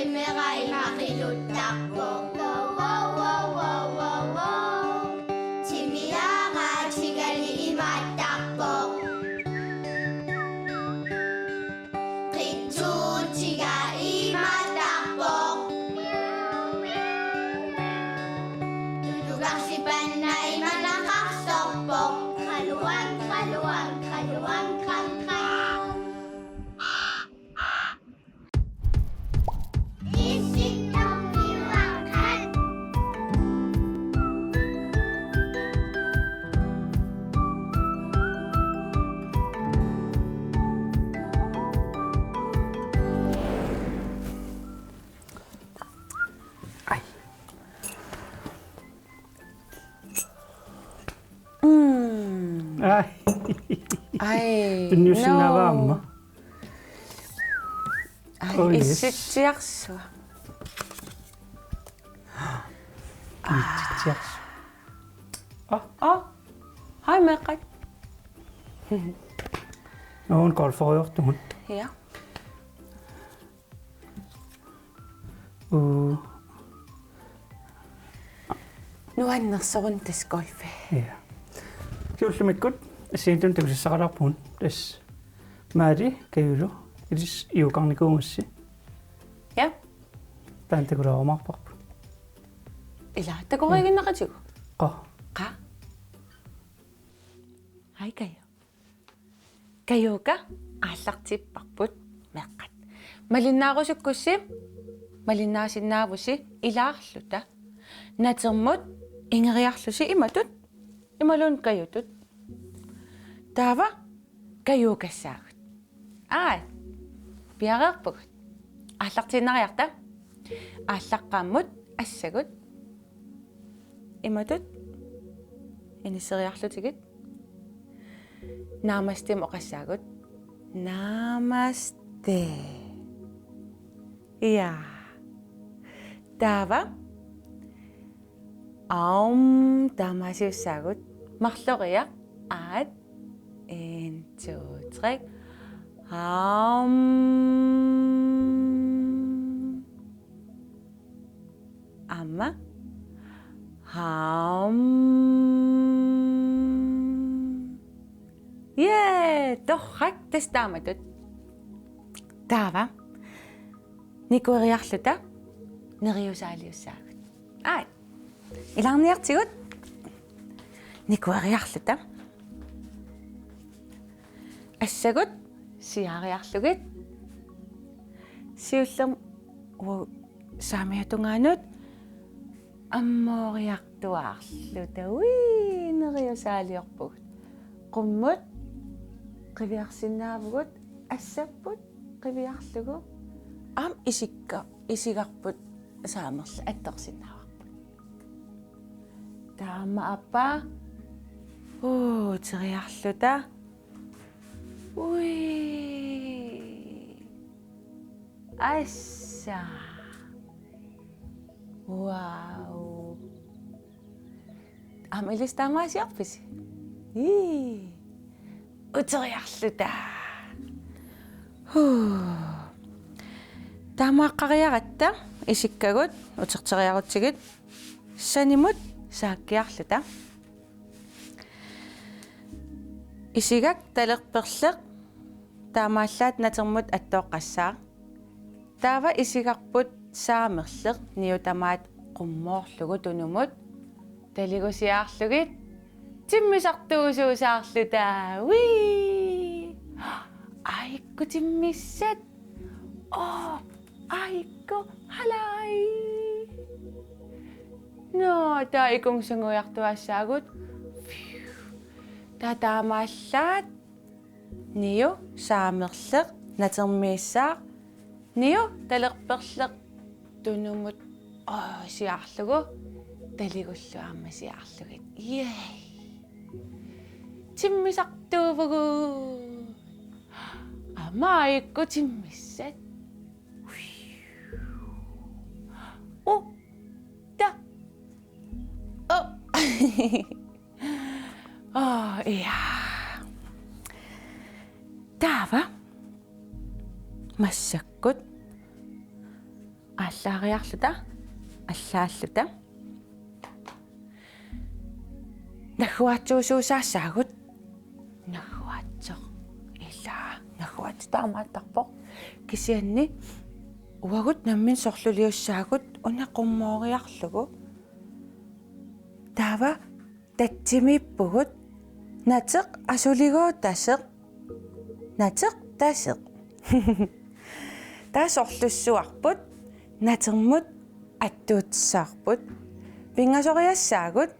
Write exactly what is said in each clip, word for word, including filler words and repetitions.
Timera ima qiluttarpoq. Wow, wow, wow, wow, wow, wow. Timiara tigali imaattarpoq. Qitsuutiga imaattarpoq. Tulugarsipanna imanaqarsorpoq. Qaluan, qaluan, qaluan, qan, qan. Mm. Ai. Ai. Tunniussinnaavaa aamma. Ai, Oh, yes. Issitsiarsua. Issitsiarsua. Oh. Hej, meeqqat. Uun golferiortugut. Ja. Uu. Nuannersorun tassa golfi. Ja. Siullermikkut assigiinngitsunik takusassaqalaarpugut. Tassa Maali, Kajulu, ilissi yogarnikuugassi. Ja. Taanna takulaarumaarparput. Ila, takoriiginnaqatigu. Qaa. Qaa. Hej, Kaju. Kajuka aallartipparput meeqqat. Malinnaarusukkussi, malinnaasinnaavusi ilaarluta. Natermut ingeriarlusi imatut, imaluunniit Kajutut. Taava Kajukassaagut. Aat, piareerpugut. Aallartiinnariarta. Aallaqqaammut assagut. Imatut. Inisseriarlutigit. Namastemik oqassaagut. Namaste. Ja. Taava. Aum, taamaasiussaagut. Marloriaq. Aat. En, to, tre. Aum. Aamma. Aum. Jee, torrak, tassa taamatut. Taava. Nikueriarluta neriusaaliussaagut. Aat. Ilaarniartigut. Nikueriarluta. Assagut siaariarlugit. Siullermik uagut saamiata tungaanut ammooriartuaarluta. Ui, neriusaaliorpugut. Qummut qiviarsinnaavugut, assapput qiviarlugu. Aamma isikka, isigarput saamerleq attorsinnaavarput. Taama aappaa. Uu, teriarluta. Ui. Assa. Wow. Aamma ilissi taamaasiorpisi? Ii. Uteriarluta. Huu. Taamaaqqariaratta isikkagut uterteriarutsigit sanimut saakkiarluta. Isigak talerperleq taamaallaat natermut attooqqassaaq. Taava isigarput saamerleq niut tamaat qummoorlugu tunumut taligusiaarlugit timmisartuusuusaarluta. Ui! Aajukku timmissat. Oo, aajukku halai. Nå, taava ikunngusanguiartuaassaagut. Taava taamaallaat niu saamerleq natermiissaaq, niu talerperleq tunumut, oo, siaarlugu taligullu aamma siaarlugit. Yay! Timmisartuuvugut. Aamma aajukku timmissat. Uu, ta. Oo. Oo, ja. Taava massakkut Aallaariarluta, allaalluta. Nagguaatsuusuusaassaagut. Nagguaatsoq. Ilaa, nagguaatsoq taamaattarpoq. Kisianni uagut nammineq sorluliussaagut una qummooriarlugu. Taava tatsimiippugut. Nateq asuligooq taseq. Nateq taseq. Taava sorlussuarput, natermut attuutissavarput. Pingasoriassaagut,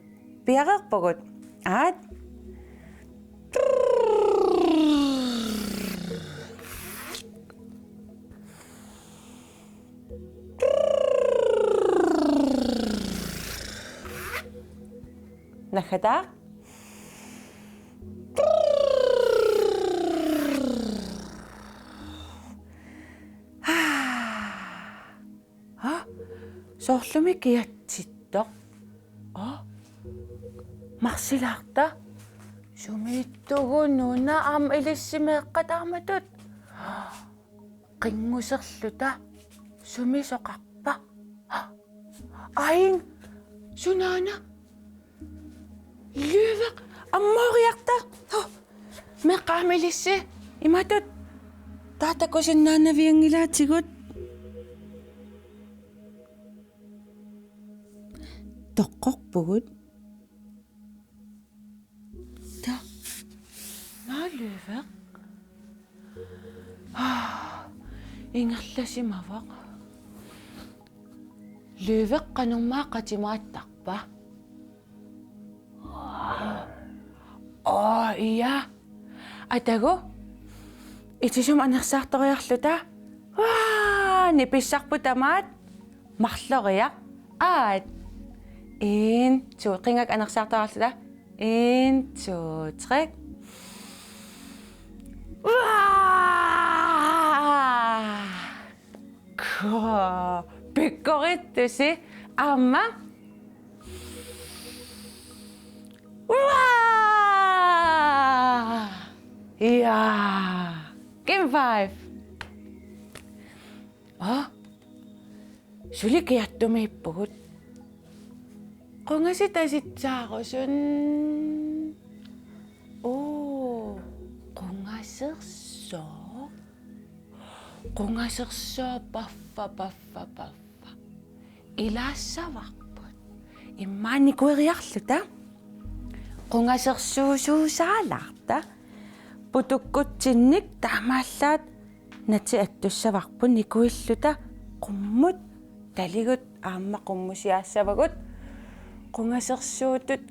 piareerpugut. Aat. Naggataaq. Aa, soorlumi kiatsittoq. Aa, marsilaarta. Sumiittugut una aamma ilissi meeqqat taamatut. Qinnguserluta. Sumisoqarpa? Aing, sunaana? Løveq, ammooriarta. Hov, meeqqat aamma ilissi. Imatut. Taava takusinnaanavianngilaatigut. Toqqorpugut. Taava. Naa løveq. Ingerlasimavoq. Løveq qanormaa qatimaattarpa? Aa, ja. Atagu. Itisum anersaartoriarluta. Aa, nipissarput tamaat. Marloriaq. Aat. En, to, qingakka anersaartoriarluta. En, to, tre. Aa! Ko, pikkorittusi aamma. Ua! Ja. Game five. Aa. Suli kiattumiippugut. Qungaseq tasitsaarusun. Oo, qungasersooq. Qungasersooq paffa, paffa, paffa. Ilaassavarput. Immaqa nikueriarluta. Qungasersuusuusaalaarta. Putukkutsinnik taamaallaat nateq attussavarput nikuilluta qummut taligut aamma qummusiaassavagut qungasersuutut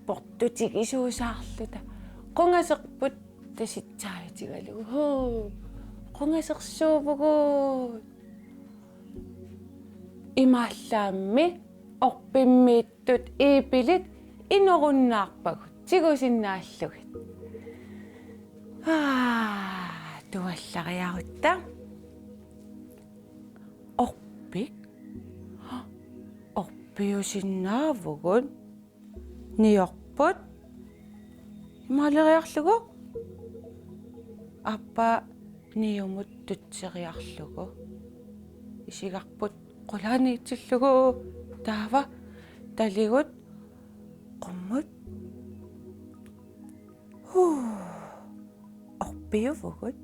portutigisuusaarluta. Qungaserput tasitsaajutigalugu. Huu. Qungasersuuvugut. Imaallaammi orpimmiittut iipilit inorunnaarpagut tigusinnaallugit. Aa, tuallariarutta. Orpik. Orpiusinnaavugut. Niorput. Imaaleriarlugu. Aappaa niumut tutseriarlugu. Isigarput qulaaniitsillugu. Taava taligut qummut. Huu. Orpiuvugut.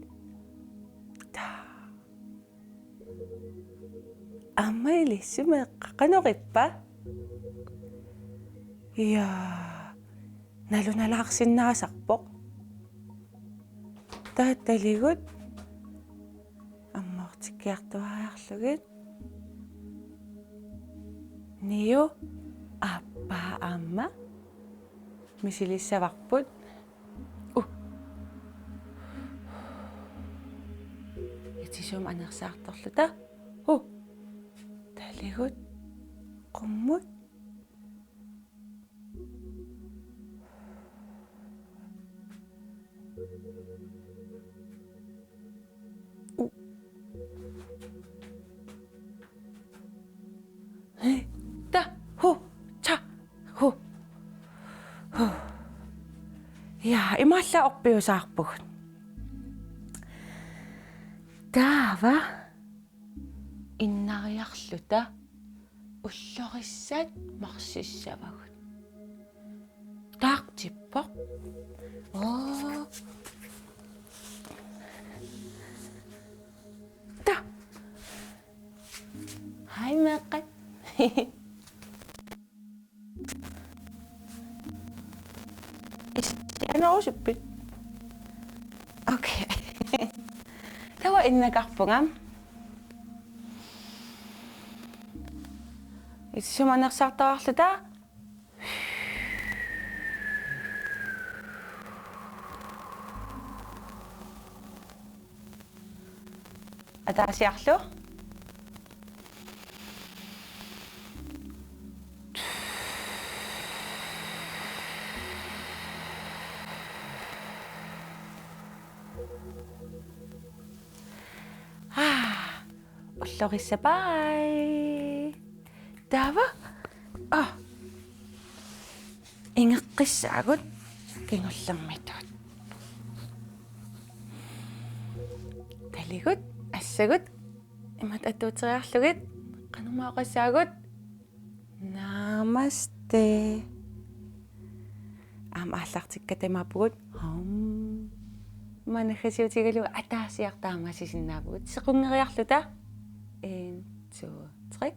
Taa. Aamma ilissi meeqqat qanorippa? Ja, nalunalaarsinnaasarpoq. Taava taligut ammoortikkiartuaariarlugit. Niu aappaa aamma misilissavarput. Uh. Itisum anersaartorluta. Uh. Taligut. Qummut. Uh. He, ta, hu, cha, hu. Hu. Ja, imaallaat orpiusaarpugut. Taava innari- Arluta ullorissat marsissavagut. Taartippoq. Oo. Ta. Hej, meeqqat. Issianerusuppit? Okay. Taava innakarpunga. Issumanersaartaraluta. Ataasiarlu. Ah, ullorissat baaj. Taava. Ah. Ingeqqissaagut kingullermitaat. Taligut, assagut, imatut attuuteriarlugit, qanormaa oqassaagut. Namaste. Aamma aallartikkatta imaapput. Hum. Maanna naggasiutigalugu ataasiartaa taamaassisinnaavugut. Sequnngeriarluta. En, to, tre.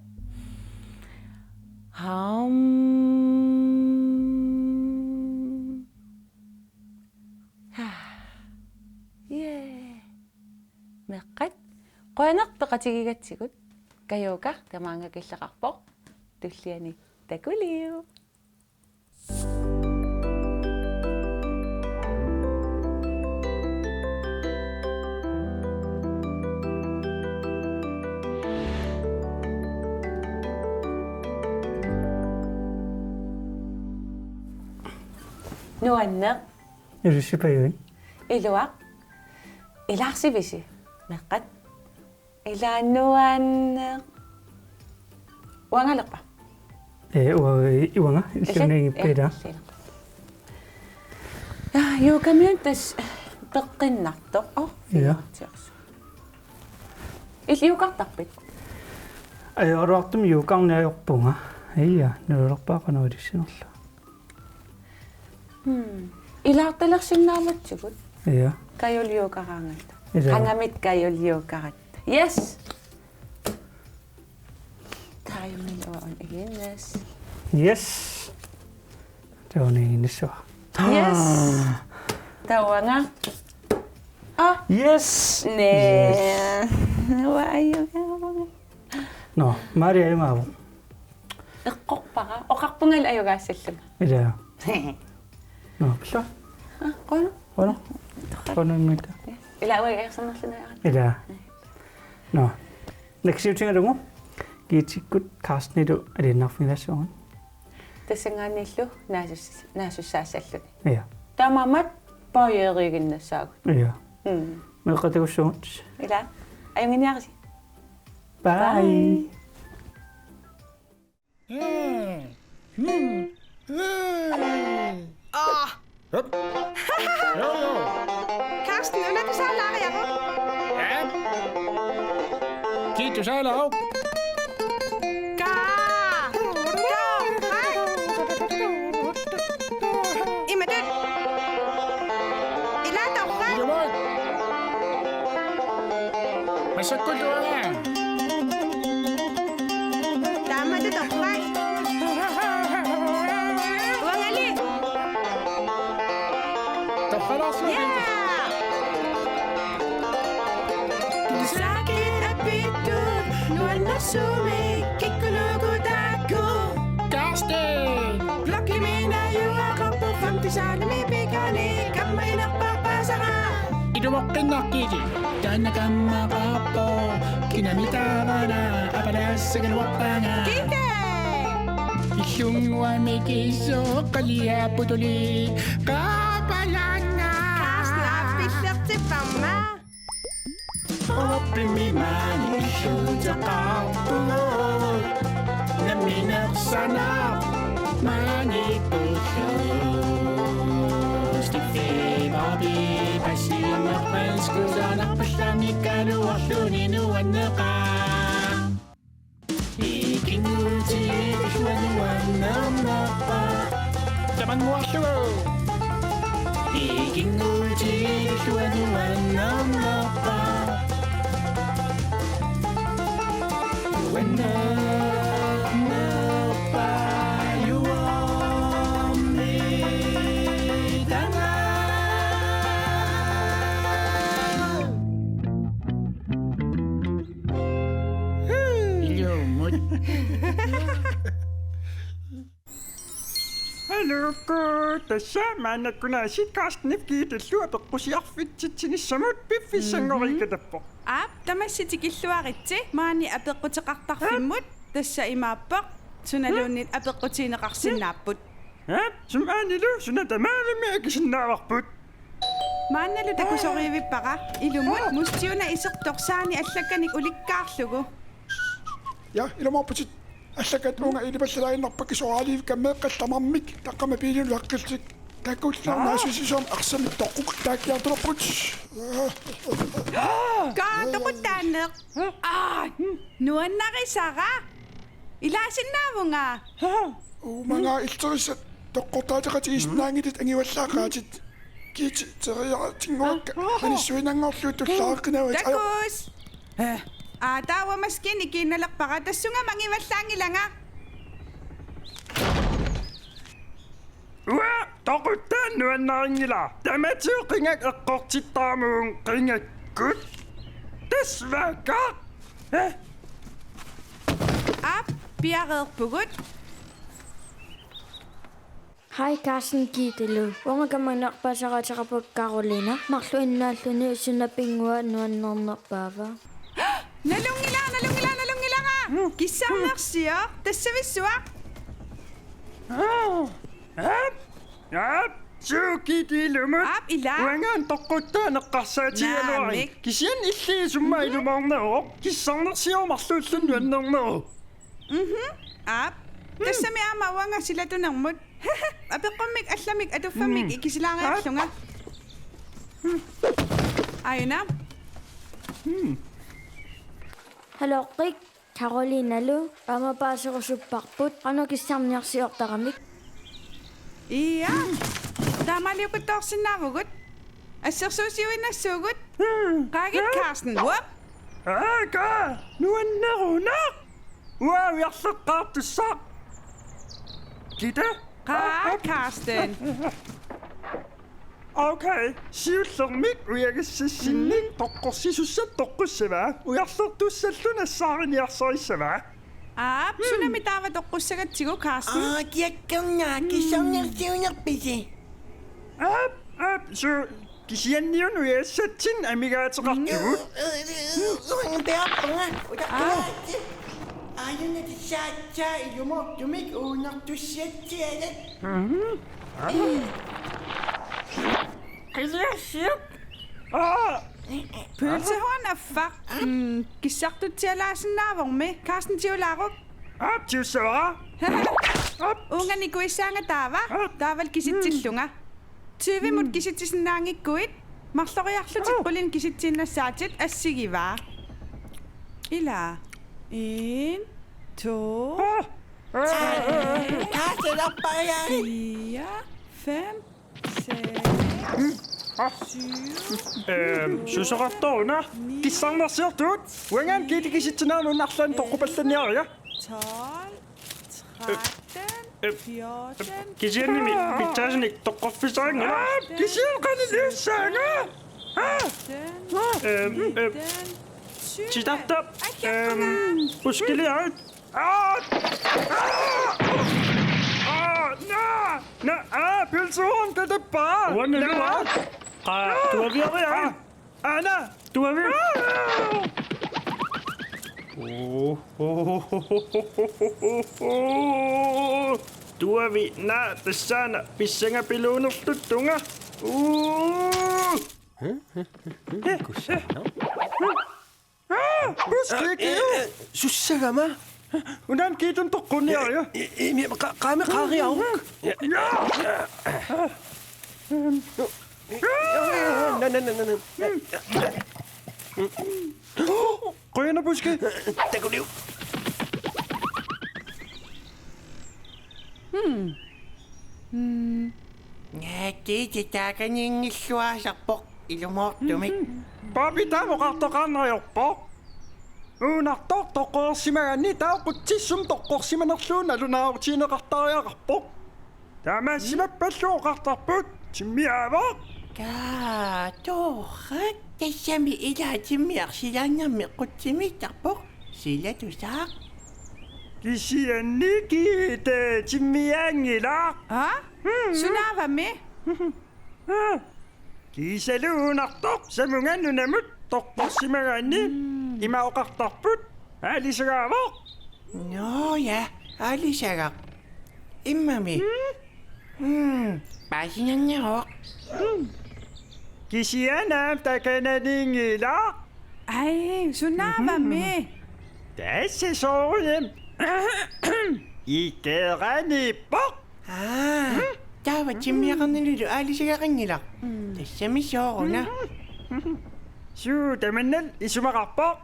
Hum. Yeah. Meeqqat, qujanaq peqatigigatsigut. Kayoga tamaanga killeqarpoq. Tulliani takuliu. Nuanneq. Ilusipajuit. Iluaq. Ilaarsivisi, meeqqat? Ilaa nuanneq. Uangalerpa? Ee, ua-, uanga, illuunniit ippiila. Ja, ja, yogamiuna tassa peqqinnartoq. Oh, ja. Tiorsu. Illit yogartarpit? Ajoraluartumik yogarneq ajorpunga. Ja, nuannerpaa qanoq ilissinerlunga. Hmm. Ilaartalersinnaavutsigut. Ja. Kajol yogaraangatta. Ja. Qangamit kajol yogaratta. Yes! Taajummi uanga iginnas. Yes! Taava iginnassavara. Yes! Taava uanga. Ah! Yes! Næ. Yes. Uanga yoga. Nå, Maria imaavoq. Eqqorpara, oqarpungali ajugaassallunga. Ilaa. Nå, pilla. Ah, qujanaq. Qujanaq. Qujanaq immitta. Ilaa uanga ajorsannerlunga. Ilaa. Nå. Naggasiutigalugu Giitikut Carstenilu aliinnarfigilaassavara. Tassanngaanniillu naasus-, naasussaassalluni. Ja. Taamaammat paajeeriiginnassaagut. Ja. Mm. Meeqqat takussaagut. Ilaa. Ajunnginiarisi. Bye. Bye. Ah. Hup. Jo, jo. Carsten, una tusaalaareeruk? Ja. Kii tusaalaareeruk? Kaa. Kaa. Imatut. Ilaa torrak. Ilumoorpoq. Massakkullu uanga. Taamatut torrak. Uangali. Torralaarsuaq. Ja. Sakit apitu, nuannersuumik, kikkunuku taakku. Carsten! Blokkimiinnajuaqarpoq femte saalimi pikani, kammaginerpaasara. Ilumoqqinnaqqili, taanna kammaqarpoq, kinami taavana, apalassagaluarpaanga. Kike! Illunnguamik isoq qaliapputuli, qaapalanga. Carsten, aappillertipparma. Oppimi maani illuuteqarpugut. Nammineq sanaq maani pullu. Stiffi babi, passiinerpanskusanarpallamikkaluarluni nuanneqaaq. Mannguarlugu. Ikinnguutigilluanuannarnerpa. Uannernerpa juormi tanga. Ilumut. Hallo, tassa maannakkut aasiit Carstenip Giitillu apeqqusiarfitsitsinissamut piffissanngoriikatappoq. Aap, tamassi tikilluaritsi maani apeqquteqartarfimmut, tassa imaappoq sunaluunniit apeqqutigineqarsinnaapput. Aap, sumut aanilu suna tamarmi akisinnaavarput. Maannalu takusorivippara, ilumut, Musti una isertoq saani allakkanik ulikkaarlugu. Ja, ilumoorputit. Allakkat uunga ilipallalaannarpakka soraaliivikka meeqqat tamarmik taqqama biilinut aqqillutik. Takullaarnaasusisoq arsamik toqqukkut taakkiartulerput. Kaa toquttaanneq. Aa, nuannarisara. Ilaasinnaavunga. Uumanga ilterissat toqqortaateqatigisinnaanngillat angivallaaqaatit. Giiti teriatinngoraka. Anissuinanngorlugu tullaaqqinavit. Takuss. Aa, taava maskini kiinnalerpara tassunga mangivallaanngilanga. Uaa, toquttaan nuannarinngilaa. Tamatigut qingak eqqortittaramik qingakkut. Tasvaakka. Aap, piareerpugut. Hej, Carsten Giitelu. Uunga kammanerpaasariaqarpugut Karoliina. Marluk innaalluni suna pinnguaa nuannernerpaava. Nalunngilara, nalunngilara, nalunngilara! Kissarnersioq, tassavissuaq! Aap, aap, suukit ilumut. Aap, ila. Uangaana toqquttaanut eqqarsaatigigaluarit. Naamik. Kisianni illit sumut ilumoorneruvoq. Kissarnersioq marluullugu nuannerneruvoq. Mhm. Aap. Tassami aamma uanga silatunermut. Apeqqummik allamik atuffammik ikisilaariarlunga. Aajuna. Hallo, Rik. Karoliinalu aamma paaserusupparput. Qanoq kissarniarsiortaramik? Ia. Taamaaliukkuttoorsinnaavugut. Assersuusiuinnassuugut. Qaagit Carsten. Whoop. Aaka, nuannerunaq. Uaa, ujarleqqaartussaq. Kita? Qaa, Carsten. Okay, siullermik ujagassassinnik toqqorsisussat toqqussavaa. Ujarlertussallu nassaariniarsarissavaa. Aap, sunami taava toqqussagatsigu, Carsten? Aa, kiakkernaa, kissarnersiuinerpisi? Aap, aap, su, kisianniuna ujagassatsinnik amigaateqartugut. Pearpunga, utakkaatsi. Aajuna tissaatsaa ilumoortumik uunertussiatsialat. Qiliassiuk. Aa. Pølsehorn affaq. Mm, kissartutsialaasinnaavormi. Carsten, tigulaaruk. Aap, tigussavara. Aap. Uunga nikuissaanga taava. Aap. Taavalu kisitsillunga. Tyvemut kisitsisinnaanngikkuit, marloriarlutit qulinik kisitsiinnassaatit assigivaa. Ila. En, to, tre, fire, fem, seks, syv. Ehm, susoqartoruna. Kissarnersiortugut. Uangaana Giiti kisitsinaanut arlaannik toqqupallanniaria. Tolv, tretten, fjorten, kisianni mi-, mittarfiup toqqorfissaanga. Aap, kisianni qanoq liussaanga? Aap. Ehm, ehm, titartap, ehm, puskiliarit. Aap! Aap! Aap! Naa! Naa! Aap! Pølsehorn katappaa! Uanna naa! Qa-, tuaviariarit! Aana! Tuavi! Tuavi, naa, tassaana pissangapiluunerluttunga. Uu! Kussaana. Aa, puskiki! Sussagama? Unaana Giitip toqqunniaria. Imi, qa-, qaami qaariaruk. Qujanaq, puski. Takuliuk. Hmm. Mm. Naatsi taakaniinngilluaasarpoq ilumoortumik. Papi taama oqartoqarneq ajorpoq. Uunartoq toqqoreersimagaanni taava qutsissumik toqqorsimanerluunniit nalunaarutigineqartariaqarpoq. Taamaasimappallu oqartarput timmiaavoq. Kaa, torrak, tassami ilaa timmiarsilaannarmi qutsimiittarpoq, sila tusaaq. Kisianni kiita timmiaanngilaq. Aa? Mm. Sunaavami? Aa. Kiisalu uunartoq samunga nunamut toqqorsimagaanni. Mm. Ima oqartarput aalisagaavoq. Nå ja, aalisagaq. Immami. Mm. Mm, paasinanngilaq. Mm. Kisianni aamma takananiinngilaq. Ai, sunaavami? Tassa soorunami. Ikeranippoq. Aa, taava timmiaqarnanilu aalisagaqanngilaq. Mm. Tassami sooruna. Suu, tamannalu isumaqarpoq.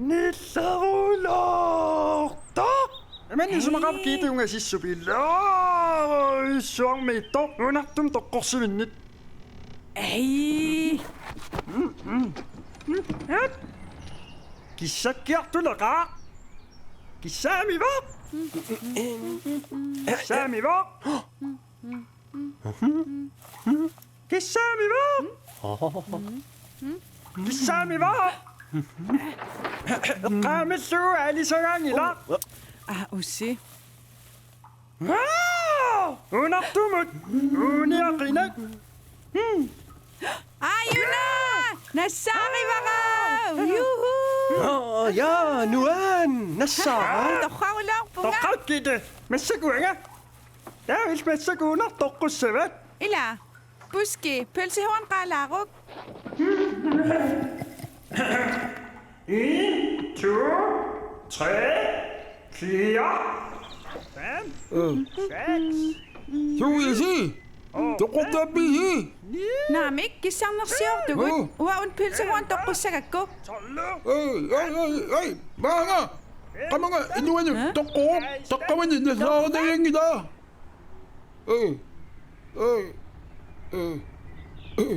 Nillerulaartoq. Aamma isumaqarpoq kiita ungasissup ilaa issuarmiittoq uunartumik toqqorsiminnit. Ai. Kissakkiartuleqaaq. Kissaamivoq. Kissaamivoq. Kissaamivoq. Kissaamivoq. Eqqaamallugu aalisagaanngilaq. Aa, ussi. Aa! Uunartumut uuniaqinak. Aajuna! Nassaarivara! Juhu! Aa, ja, nuan! Nassaara! Torrarulaarpunga! Toqqakkit! Massakkut uanga! Taava illit massakkut uunartoq toqqussavat. Ila, Puski, pølsehorn qaalaaruk. En, to, tre, fire, fem, seks. Suuisi? Toqqortaappiisi? Naamik, kissarnersiortugut. Uanga una pølsehorn toqqussagakku. Ei, ei, ei, ei, maanga. Qamanga, inuanut toqqorup, taqqavani nassaarinavianngilaa. Ei, ei, ei, ei,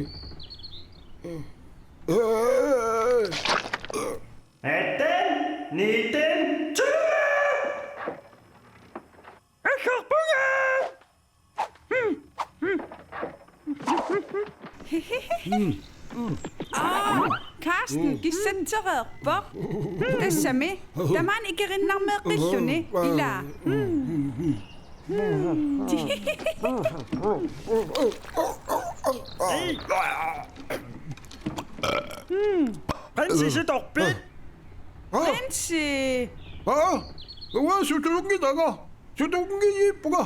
ei. Atten, nitten, tyve! Aggerpunga! Aa, Carsten, kissatsereerpoq. Tassami, tamaani ikerinnarmeeqqilluni, ila. Prinsi sitorpit? Prinsi! Aa, uanga sutuunngitanga. Sutuunngiippunga.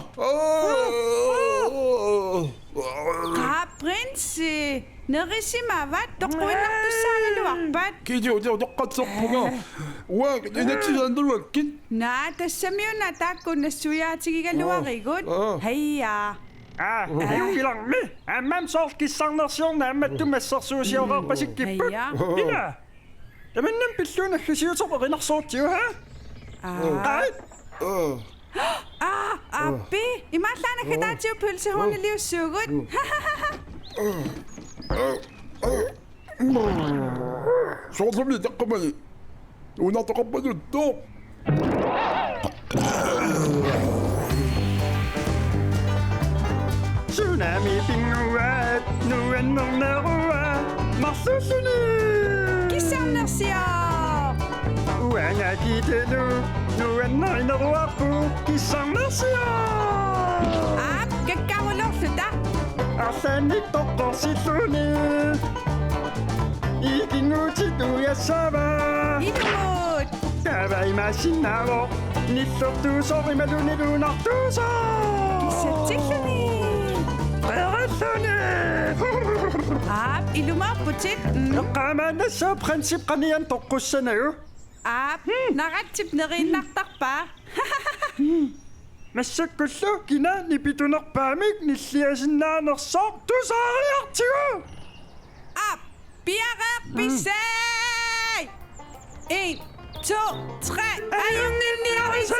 Aa, prinsi. Nerisimavat toqquinnartussaagaluarpat. Kiitiu, tiu, toqqatsarpunga. Uanga inatsisaannaluakkit. Naa, tassamiuna taakku nassuiaatigigaluarigut. Aa. Haja. Aa, juugilarmi. Aamma soorlu kissarnersiorneq aamma tummassersuusioqarpasikkipput. Haja. Ila. Tamannami pillugu naggasiuterput erinarsortigu, ha? Aa. Qai. Aa, aappi. Imaallaat naggataatigut pølsehorniliussuugut. Soorlumi taqqamani. Uunartoqarpaluttoq. Tsunami pinnguaat nuannernerua marluulluni. Kissarnersioq. Uanga kiitalu nuannarineruarput kissarnersioq. Aap, kakkaruloorluta. Arlaannik toqqorsilluni. Ikinnguutit uiassaavat. Ilumut. Taava imaassinnaavoq nillertuusoq imaluunniit uunartuusoq. Kissatsilluni. Qeerilluni. Aap, ilumoorputit. Mm. Eqqaamaannassaaq prinsip qaniani toqqussanagu. Aap, naratsip neriinnartarpaa. Massakkullu kina nipitunerpaamik nilliasinnaanersoq tusaariartigu. Aap, piareerpisi! En, to, tre, ajunngilluarisi!